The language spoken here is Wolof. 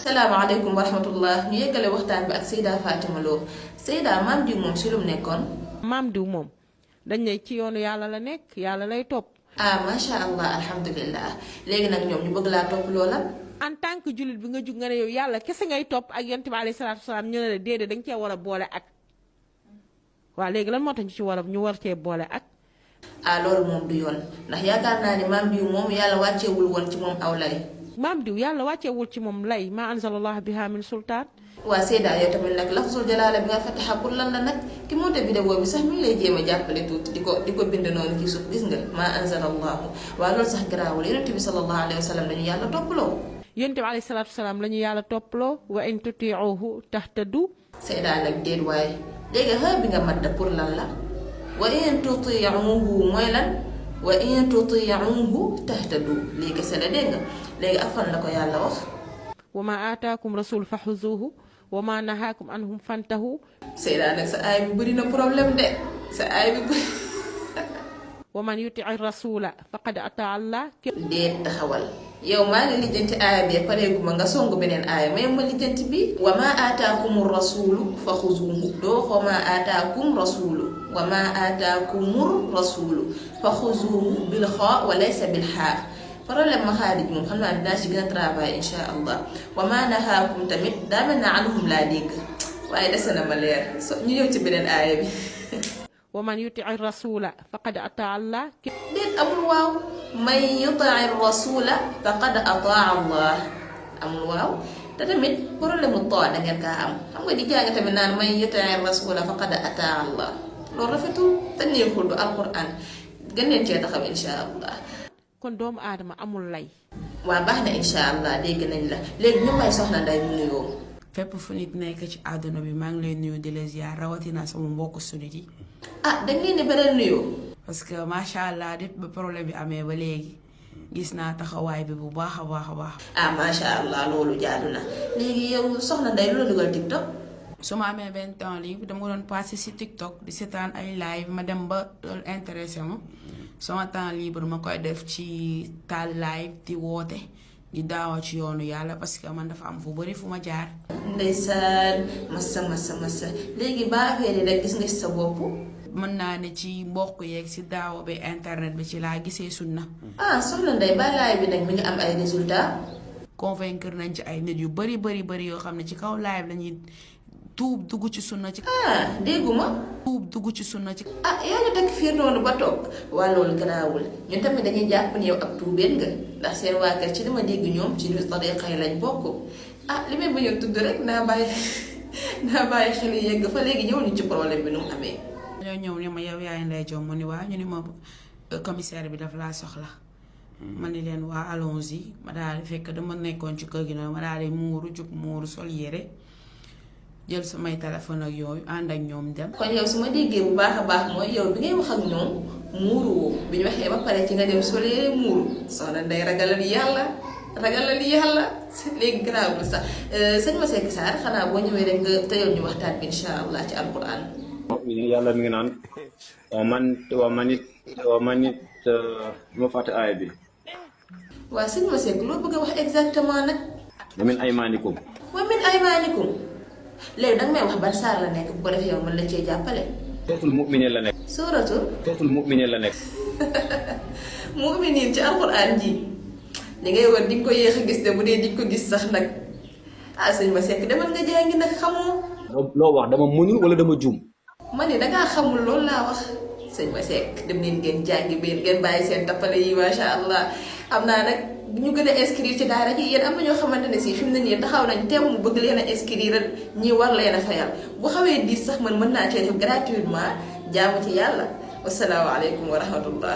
salaamaaleykum wa rahmatullah ñu yeggale waxtaan bi ak Seyda Fatima Lo Seyda maam diw moom si lu mu nekkoon. maam diw moom dañ ne ci yoonu yàlla la nekk yàlla lay topp. macha allah alhamdulilah léegi nag ñoom ñu bëgg laa topp loola. en tant que jullit bi nga jug nga ne yow yàlla kese ngay topp ak yonent bi alayhi salaatu wasalaam ñu ne la déedéet dañ cee war a boole ak. waaw léegi lan moo tax ñu war cee boole ak. loolu moom du yoon ndax yaakaar naa ne maam diw moom yàlla wàcceewul woon ci moom aw lay. maam diw yàlla wàcceewul ci moom lay ma anzalallahu biha min sultaan. waa Seyda yow tamit nag lafzul jalaala bi nga fataxa pour lan la nag ki monté vidéo bi sax mi ngi lay jéem a jàppale tuuti di ko bind noonu ci suuf gis nga ma anzalallahu waa loolu sax garaawul yonent bi sallallahu alayhi wa sallam dañu yàlla toppaloo. yonent bi alayhi salaatu wasalaam la ñu yàlla toppaloo wa in tutiuhu tahtadu. Seyda nag déet waaye léegi xëy bi nga madda pour lan la wa in tutiuhu mooy lan wa in tutiuhu tahtadu lii kese la dégg nga léegi ak fan la ko yàlla wax. wa ma aataakum rasul fa xuzuuhu wa ma nahaakum anhum fantahu. Seyda nag sa aay bi bëri na problème de sa aay bi bëri. wa man yutii rasula faqad ataa allah. déet taxawal yow maa ngi lijjanti aaya bi pareeguma nga songu beneen aaya mais ma lijjanti bi. wa ma aataakum rasulu fa xuzuuhu doo xoo ma aataakum rasulu wa ma aataakum rasulu fa xuzuuhu bil xaa wa laysa bil xaa. problème ma xaarij moom xam naa dinaa ci gën a travail insha allah wa ma nahaakum tamit daa mel na anhum laa dégg waaye dese na ma leer so ñu ñëw ci beneen aaya bi. wa man yutii rasula faqad ataa allah. déet amul waaw man yutii rasula faqad ataa allah amul waaw te tamit problème mu too da ngeen kaa am xam nga di jàng tamit naan man yutii rasula faqad ataa allah loolu rafetul te neexul du alquran gën leen cee taxaw insha allah. kon doomu aadama amul lay. waa baax na insha allah dégg nañ la léegi ñu may soxna Ndeye mu nuyoo. fépp fu nit nekk ci àdduna bi maa ngi lay nuyu di la ziar rawatina sama mbokku sunit yi. dañ leen di beral nuyoo. parce que macha allah depuis ba problème bi amee ba léegi gis naa taxawaay bi bu baax a baax a baax. macha allah loolu jaadu na léegi yow soxna Ndeye lu la dugal TikTok. su ma amee benn temps libre dama doon passé si TikTok di seetaan ay live ma dem ba loolu intéressé ma. sama temps libre ma koy def ci taal live di woote di daawa ci yoonu yàlla parce que man dafa am fu bari fu ma jaar. ndeysaan massa léegi ba affaire yi rek gis nga ci sa bopp. mën naa ne ci mbokk yeeg si daawa bi internet bi ci laa gisee sunna. soxna Ndeye ba live bi nag mi ngi am ay résultats. convaincre nañ ci ay nit yu bari yoo xam ne ci kaw live lañuy tuub dugg ci sunna ci. dégguma. tuub dugg ci sunna ci. yaa ñu takk fiir noonu ba toog. waa loolu garaawul ñun tamit dañuy jàpp ni yow ab tuubeen nga ndax seen waa kër ci li ma dégg ñoom ci biir tariqa yi lañ bokk. li may bañ a tudd rek naa bàyyi xel yi yegg fa léegi ñëw ñu ci problème bi nu mu amee. dañoo ñëw ne ma yow yaay Ndeye Diop ma ni waa ñu ni ma commissaire bi daf laa soxla. ma ni leen waa allons-y ma daal di fekk dama nekkoon ci kër gi noonu ma daal di muuru sol yére. jël samay téléphone ak yooyu ànd ak ñoom dem. kon yow su ma déggee bu baax a baax mooy yow bi ngay wax ak ñoom muuru woo bi ñu waxee ba pare ci nga dem solee muuru soxna Ndeye ragalal yàlla léegi garaawul sax sëñ Masseck Sarr xanaa boo ñëwee rek nga tëjal ñu waxtaan bi insha allah ci alquran. yàlla mi ngi naan wa man it ma fàtte aaya bi. waaw sëñ Masseck loo bëgg a wax exactement nag. wa min aymaanikum. léegi danga may wax ban saar la nekk bu ko defee yow mën la cee jàppale. suratul mu'minin la nekk. suratul mu'minin la nekk. mu'minin ci alxuraan ji li ngay war di nga ko yéex a gis de bu dee di nga ko gis sax nag sëñ Masseck demal nga jàngi nag xamoo. loo wax dama mënul wala dama juum. ma ne dangaa xamul loolu laa wax sëñ Masseck dem leen ngeen jàngi ba ngeen bàyyi seen tappale yi macha allah am naa nag. ñu gën a inscrire ci daara ji yéen am na ñoo xamante ne si fi mu ne nii taxaw nañ teem mu bëgg leen a inscrire ñi war leen a fayal bu xawee diis sax man mën naa cee def gratuitement jaamu ci yàlla wasalaamaaleykum wa rahmatullah